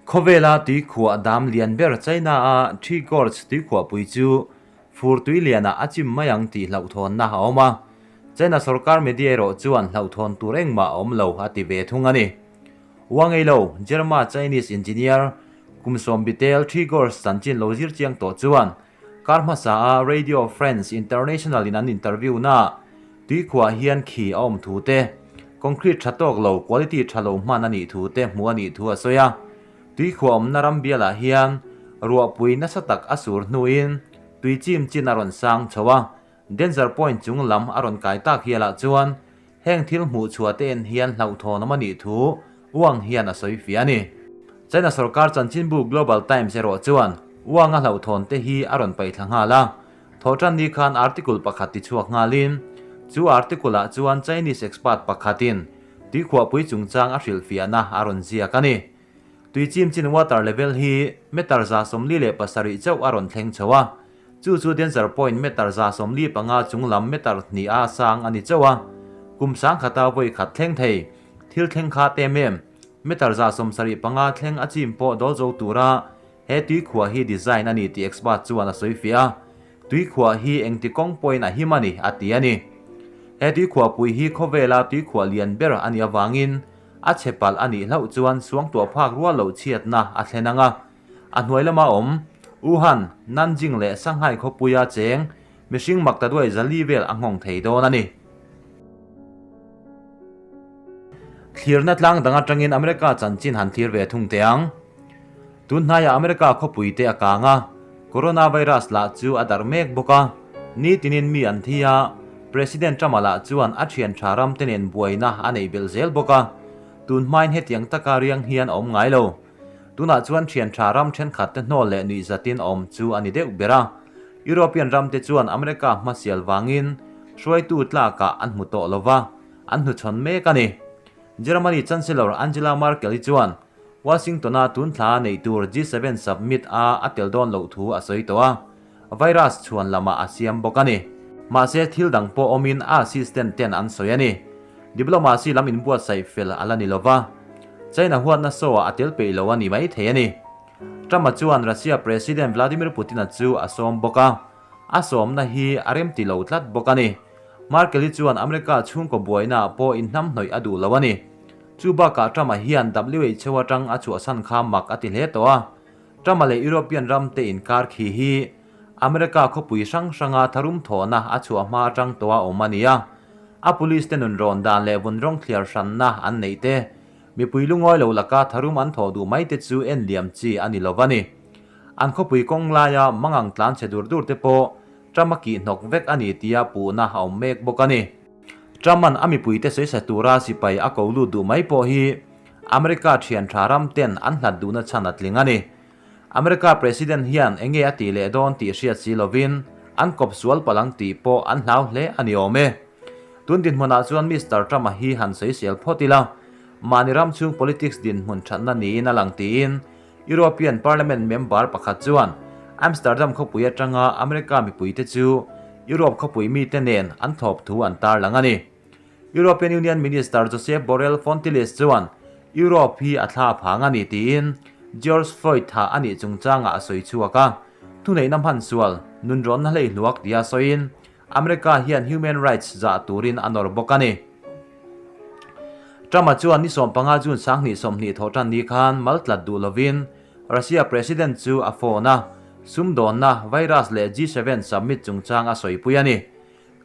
Khawvela tuikhuah dam lian ber China-a Three Gorges tuikhuahpui chu fur tui lianah a chim mai ang tih hlauhthawnna a awm a. China sorkar media erawh chuan hlauhthawn tur engmah a awm lo a ti ve thung a ni. Wang Eilo, Germa Chinese engineer, kum sawmbitel Three Gorges chanchin lo zir chiang tawh chuan Kar hmasa a Radio France International in an interview na tuikhuah hian khi a awm thu te, concrete tha tawk lo, quality tha lo hman a nih thu te hmuh a nih thu a sawi a. Tuikhuah awmna ram bialah hian ruahpui nasa tak a sur hnuin tui chim chin a rawn sang chho a, danger point chung lam a rawn kai tak hialah chuan heng thil hmuh chhuah te en hian hlauhthawn awm a nih thu Wang hian a sawi fiah a ni. China sorkar chanchinbu Global Times erawh chuan Wang a hlauhthawn te hi a rawn paihthla nghal a. Thawhtan ni khan article pakhat ti chhuak nghalin chu article ah chuan Chinese expert pakhatin tuikhuahpui chungchang a hrilhfiahna a rawn ziak a ni. Tui chim chin water level hi meter 47 chauh a rawn thleng chho a, chu chu danger point meter 145 chunglam meter hnih a sang a ni chauh a, kum sangkhata vawi khat thleng thei. Thil thleng kha tem em? Meter 75 thleng a chim pawh dawl zo tura he tuikhuah hi design a ni tih expert chuan a sawi fiah a. Tuikhuah hi engti kawng pawhin a him a ni, a ti a ni. He tuikhuahpui hi khawvela tuikhuah lian ber a nih avangin a chhe palh a nih hlauh chuan suangtuah phak rual loh chhiatna a thlen ang a. A hnuai lama awm Wuhan, Nanjing leh Shanghai khawpuia cheng mihring maktaduai zali vel a nghawng thei dawn a ni. Thlirna tlang dang atangin America chanchin han thlir ve thung teh ang. Tun hnaiah America khawpui te a kang a, coronavirus lah chu a darh mek bawk a, nitinin mi an thi a, President Trump-a lah chuan a thian tha ram te nen buaina a neih belh zel bawk a, tun hmain hetiang taka riang hian a awm ngai lo. Tunah chuan thian tha ram thenkhat te hnawl leh nuih zatin a awm chu a ni deuh ber a, European ram te chuan America hmasial vangin hruaitu tlakah an hmu tawh lo va, an hnuchhawn mek a ni. Germany Chancellor Angela Merkel-i chuan Washington-a tun thla neih tur G7 summit a a tel dawn loh thu a sawi tawh a, virus chhuan lamah a siam bawk a ni. Mahse thil dang pawh awmin a assistant ten an sawi a ni. Diplomacy lam inbuatsaih fel a la ni lo va, China huatna show-ah a tel peih lo a ni mai thei a ni. Trump-a chuan Russia President Vladimir Putin-a chu a sawm bawk a, a sawmna hi a remti lo tlat bawk a ni. Merkel-i chuan America chhungkaw buainaah pawh inhnamhnawih a duh lo a ni. Chu bakah Trump-a hian WHO atang a chhuahsan kha mak a ti hle tawh a. Trump-a leh European ramte inkar khi hi America khawpui hrang hranga tharum thawhna a chhuah hma atang tawh a awm a ni a. A police te nun rawn dan leh vun rawng thliar hranna an neih te, mipui lungawi lo laka tharum an thawh duh mai te chu en liam chi a ni lo va ni. An khawpui kawng laia mangang tlan chhe dur dur te pawh Trump-a kihhnawk vek a ni tia puhna a awm mek bawk a ni. Trump-a'n a mipuite sawisa tura sipai a ko lut duh mai pawh hi America thian tha ram ten an hlat duhna chhan a tling a ni. America President hian enge a tih leh dawn tih hriat si lovin an kawp sual palh ang tih pawh an hlau hle a ni awm e. Tun dinhmunah chuan Mister Trump-a hi han sawisel phawt ila, mahni ram chhung politics dinhmun thatna niin a lang tiin European Parliament member pakhat chuan Amsterdam khawpui atanga America mipuite chu Europe khawpui mite nen an thlawp thu an tarlang a ni. European Union Minister Josep Borrell Fontelles chuan Europe hi a thla phang a ni tiin George Floyd thah a nih chungchangah a sawi chhuak a, thuneihna hman sual nunrawnna hleihluak tia sawiin America hian human rights zah turin a nawr bawk a ni. Trump-a chuan ni 15 June 2020 thawhtan ni khan mal tlat duh lovin Russia President chu a phone a, sumdawnna, virus leh G7 summit chungchang a sawipui a ni.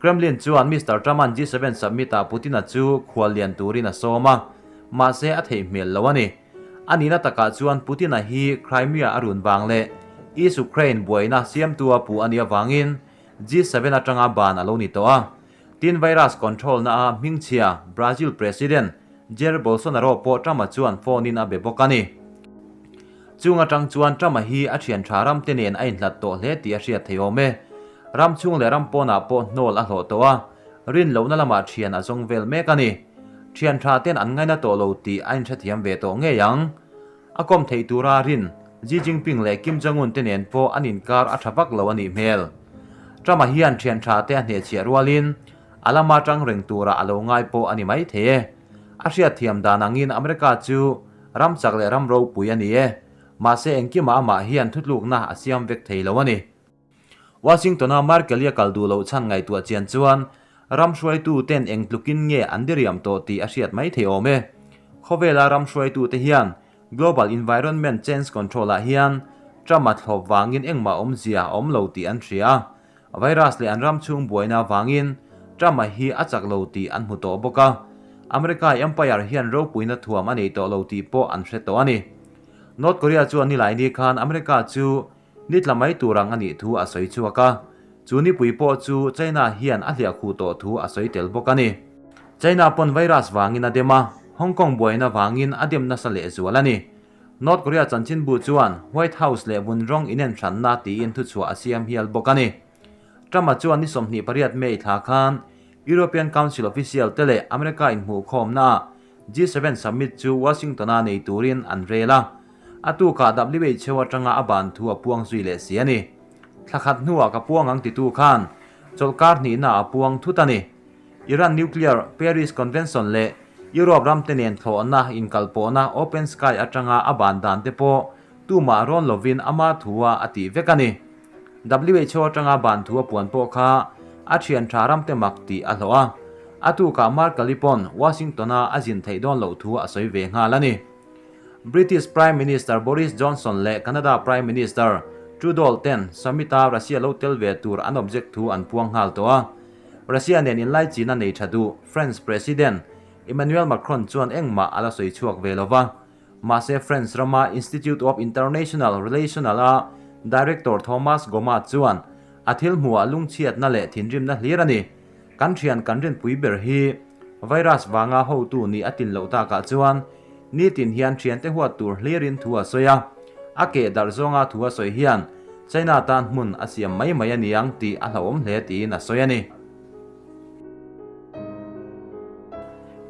Kremlin chuan Mister Trump-a'n G7 summit-ah Putin-a chu khual lian turin a sawm a, mahse a theih hmel lo a ni. A nihna takah chuan Putin-a hi Crimea a run vang leh East Ukraine buaina siamtua puh a nih avangin G7 atanga ban a lo ni tawh a. Tin virus control na a hmingchhia Brazil President Jair Bolsonaro pawh Trump-a chuan phone in a be bawk a ni. Chung atang chuan Trump-a hi a thian tha ram te nen a inhlat tawh hle tih a hriat thei awm e. Ram chhung leh ram pawnah pawh hnawl a hlawh tawh a, rin lohna lamah thian a zawng vel mek a ni. Thian tha ten an ngaina tawh lo tih a inhrethiam ve tawh ngei ang. A kawm theih tura rin Xi Jinping leh Kim Jong-un te nen pawh an inkar a tha vak lo a nih hmel. Trump-a hian thian tha te a hnehchhiah rualin a lama tang reng tura a lo ngai pawh a ni mai thei e. A hriatthiam dan angin America chu ram chak leh ram ropui a ni e. Mahse engkimah amah hian thutlukna a siam vek thei lo a ni. Washington-a Merkel-i a kal duh loh chhan ngaihtuah chian chuan ram hruaituten eng tlukin nge an diriam tawh tih a hriat mai thei awm e. Khawvela ram hruaitute hian Global Environment Change Control-ah hian Trump-a thlawp vangin engmah awmzia a awm lo tih an hria a. Virus leh an ram chhung buaina vangin Trump-a hi a chak lo tih an hmu tawh bawk a. America Empire hian ropuina thuam a nei tawh lo tih pawh an hre tawh a ni. North Korea chuan nilaini khan America chu ni tla mai tur ang a nih thu a sawi chhuak a, chu nipui pawh chu China hian a hliah khuh tawh thu a sawi tel bawk a ni. China pawn virus vangin a dem a, Hong Kong buaina vangin a dem nasa lehzual a ni. North Korea chanchinbu chuan White House leh vun rawng inenhranna tiin thuchhuah a siam hial bawk a ni. Trump-a chuan ni 28 May thla khan European Council official te leh America inhmuhkhawmnaah G7 summit chu Washington-a nei turin an rel a, a tukah WHO atanga a ban thu a puang zui leh si a ni. Thla khat hnuah ka puang ang titu khan chawlhkar hnihna a puang thut a ni. Iran nuclear, Paris Convention leh Europe ramte nen thlawhna inkalpawhna Open Sky atanga a ban dan te pawh tumah rawn lovin ama thua a tih vek a ni. WHO atanga ban thu a puan pawh kha a thian tha ramte mak tih a hlawh a. A tukah Merkel-i pawn Washington-a a zin theih dawn loh thu a sawi ve nghal a ni. British Prime Minister Boris Johnson leh Canada Prime Minister Trudeau ten summit-a Russia lo tel ve tur an object thu an puang nghal tawh a. Russia nen inlaichina nei tha duh France President Emmanuel Macron chuan engmah a la sawi chhuak ve lo va. Mahse France rama Institute of International Relational a Director Thomas Goma chuan a thil hmuhah lungchhiatna leh thinrimna hlir a ni. Kan thian kan rinpui ber hi virus vanga hotu nih a tlin loh takah chuan nitin hian thiante huat tur hlirin thu a sawi a. A keh darh zawnga thu a sawi hian China tan hmun a siam mai mai a niang tih a hlauhawm hle tiin a sawi a ni.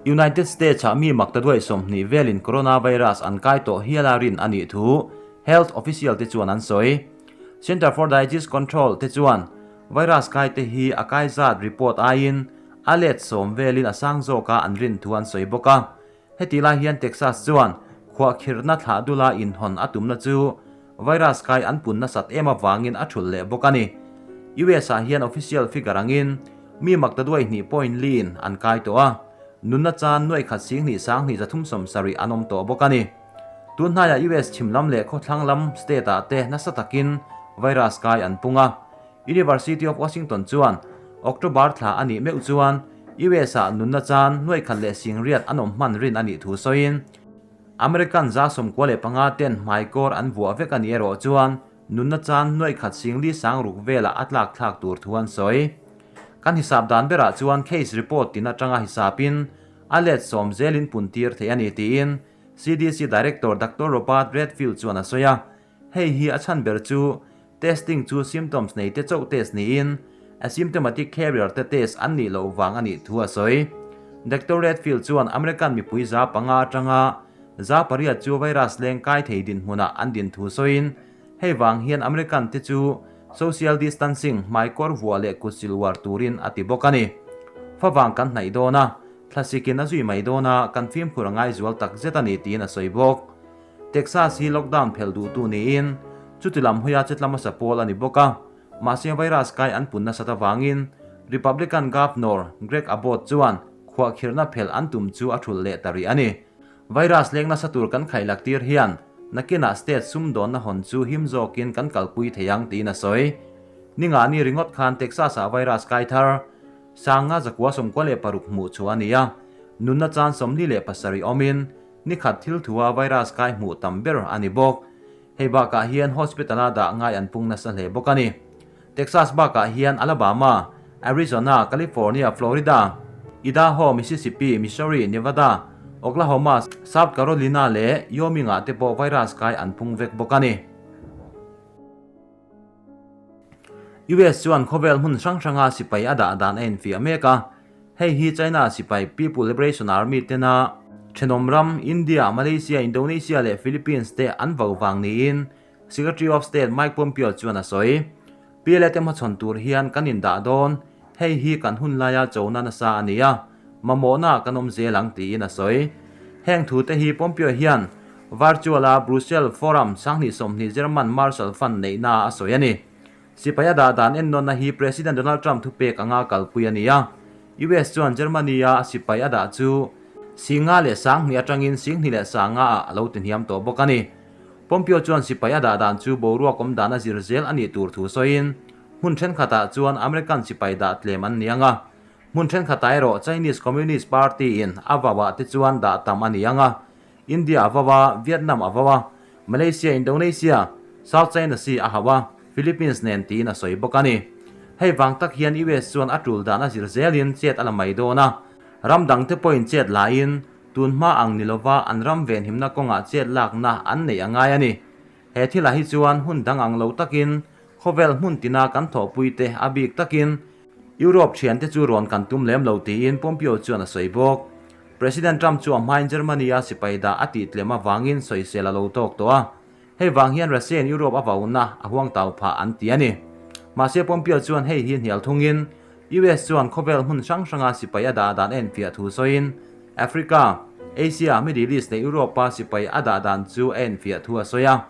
United States-ah mi maktaduai 20 velin coronavirus an kai tawh hial a rin a nih thu health official te chuan an sawi. Center for Disease Control te chuan virus kai te hi a kai zat report aiin a let sawm velin a sang zawka an rin thu an sawi bawk a. Heti lai hian Texas chuan khuahkhirhna thlah dula inhawn a tumna chu virus kai an pun nasat em avangin a thulh leh bawk a ni. US ah hian official figure angin mi maktaduai hnih point liin an kai tawh a, nunna chan nuaih khat sing hnih sang hnih zathum 70 an awm tawh bawk a ni. Tun hnaiah US chhim lam leh khawthlang lam state ah te nasa takin virus kai an pung a. University of Washington chuan October thla a nih meuh chuan US ah nunna chan nuaih khat leh sing riat an awm hman rin a nih thu sawiin American 95 ten hmaikawr an vuah vek a nih erawh chuan nunna chan nuaih khat sing li sang ruk velah a tlak thlak tur thu an sawi. Kan hisap dan berah chuan case report tin atanga hisapin a let sawm zelin pun tir theih a ni tiin CDC Director Doctor Robert Redfield chuan a sawi a. Hei hi a chhan ber chu testing chu symptoms nei te chauh test niin asymptomatic carrier te test an nih loh vang a nih thu a sawi. Doctor Redfield chuan American mipui 5% atanga 8% chu virus leng kai thei dinhmunah an din thu sawiin hei vang hian American te chu social distancing, hmaikawr vuah leh kut sil uar turin a ti bawk a ni. Favang kan hnaih dawn a, thlasikin a zui mai dawn a, kan fimkhur a ngai zual tak zet a ni tiin a sawi bawk. Texas hi lockdown phelh duhtu niin chuti lam hawia che tlamasa pawl a ni bawk a, mahse virus kai an pun nasat avangin Republican Governor Greg Abbott chuan khuahkhirhna phelh an tum chu a thulh leh ta rih a ni. Virus leng nasa tur kan khaihlak tir hian nakinah state sumdawnna hawn chu him zawkin kan kalpui thei ang tiin a sawi. Ninga ni ringawt khan Texas-ah virus kai thar sanga 996 hmuh chhuah a ni a, nunna chan 47 awmin Ni khat thil thua virus kai hmuh tam ber a ni bawk. Hei bakah hian hospital-a dah ngai an pung nasa hle bawk a ni. Texas bakah hian Alabama, Arizona, California, Florida, Idaho, Mississippi, Missouri, Nevada, Oklahoma, South Carolina leh Wyoming-ah te pawh virus kai an pung vek bawk a ni. US chuan khawvel hmun hrang hranga sipai a dah dan a infiah mek a. Hei hi China sipai People Liberation Army tena thenawm ram India, Malaysia, Indonesia leh Philippines te an vo vang niin Secretary of State Mike Pompeo chuan a sawi. PLA te hmachhawn tur hian kan indah dawn, hei hi kan hun laia chona nasa a ni a, mamawhna kan awm zel ang tiin a sawi. Heng thu te hi Pompeo hian Virtual-a Brussels Forum 2020 German Marshall Fund neihnaah a sawi a ni. Sipai a dah dan ennawnna hi President Donald Trump thupek anga kalpui a ni a. US chuan Germany-a a sipai a dah chu 50,002 atangin 25,000 ah a lo tihniam tawh bawk a ni. Pompeo chuan sipai a dah dan chu boruak awm dan a zir zel a nih tur thu sawiin, hmun thenkhatah chuan American sipai dah tlem an ni ang a, hmun thenkhatah erawh Chinese Communist Party-in a vauah te chuan dah tam a ni ang a, India a vau a, Vietnam a vau a, Malaysia, Indonesia, South China Sea a hauh a, Philippines nen tiin a sawi bawk a ni. Hei vang tak hian US chuan a tul dan a zir zelin chet a la mai dawn a, ram dangte pawhin chet laiin tun hma ang ni lova an ram venhimna kawngah chet lakna an neih a ngai a ni. He thilah hi chuan hun dang ang lo takin khawvel hmun tina kan thawhpuite a bik takin Europe thiante chu rawn kan tum lem lo tiin Pompeo chuan a sawi bawk. President Trump chu a hmain Germany-a sipai dah a tih tlem avangin sawisel a lo tawk tawh a. Hei vang hian Russia-in Europe a vauna a huangtau phah an ti a ni. Mahse Pompeo chuan hei hi hnial thungin US chuan khawvel hmun hrang hranga sipai a dah dan a enfiah thu sawiin Africa, Asia, Middle East leh Europe-a sipai a dah dan chu a enfiah thu a sawi a.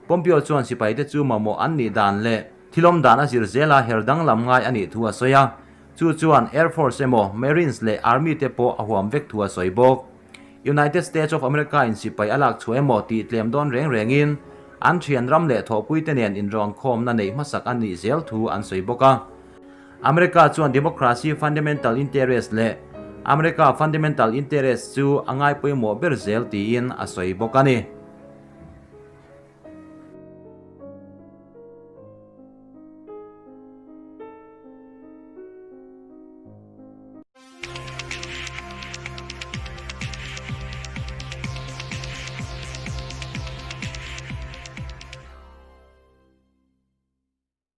Pompeo chuan sipaite chu mamawh an nih dan leh thilawm dan a zir zela her danglam ngai a nih thu a sawi a. Chu chuan Air Force emaw Marines leh Army te pawh a huam vek thu a sawi bawk. United States of America in sipai a lak chhuah emaw tih tlem dawn reng rengin an thian ram leh thawhpuite nen inrawnkhawmna neih hmasak a nih zel thu an sawi bawk a. America chuan Democracy Fundamental Interest leh America Fundamental Interest chu a ngai pawimawh ber zel tiin a sawi bawk a ni.